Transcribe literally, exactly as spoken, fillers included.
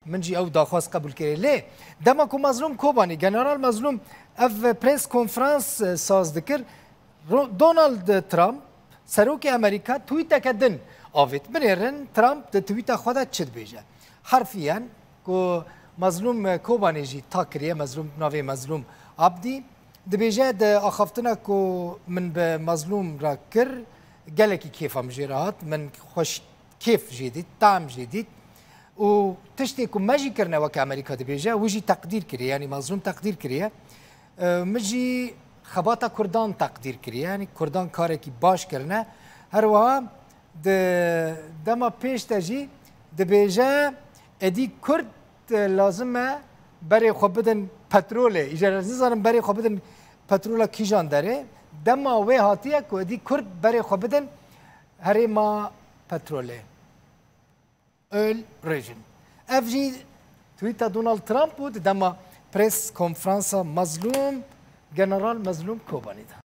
Min jî ew daxwaz qebûl kirê. Lê dema ku Mazlûm Kobanî, General Mazlûm, ev pres konferans, e, saz dikir, Ro-, Donald Trump, serokê Amerîka, twîteke din avêt. Binêrin Trump di twîta xwe de çi dibêje. Herfiyen ku Mazlûm Kobanî jî tak kiriye, Mazlûm, navê Mazlûm Abdî, dibêje, di axaftina ku min bi Mazlûm re kir, gelekî kêfa min jê re hat, min xweş kêf jê dît, tam jê dît. Û tiştê ku me jî kirine weke Amerîka dibêje, wî jî teqdîr kiriye, yanî Mazlûm teqdîr kiriye. E, min jî xebata Kurdan teqdîr kiriye, yanî Kurdan karekî baş kirine. Her wiha di dema pêş de jî dibêje, êdî Kurd, e, lazim e berê xwe bidin petrolê. Îcar ez nizanim berê xwe bidin petrola kîjan derê. Dema wê hatiye ku êdî Kurd berê xwe bidin herêma petrolê. Öl rejim. Ev jî tweeta Donald Trump bû di dema pres konferansa Mazlûm, General Mazlûm Kobanî de.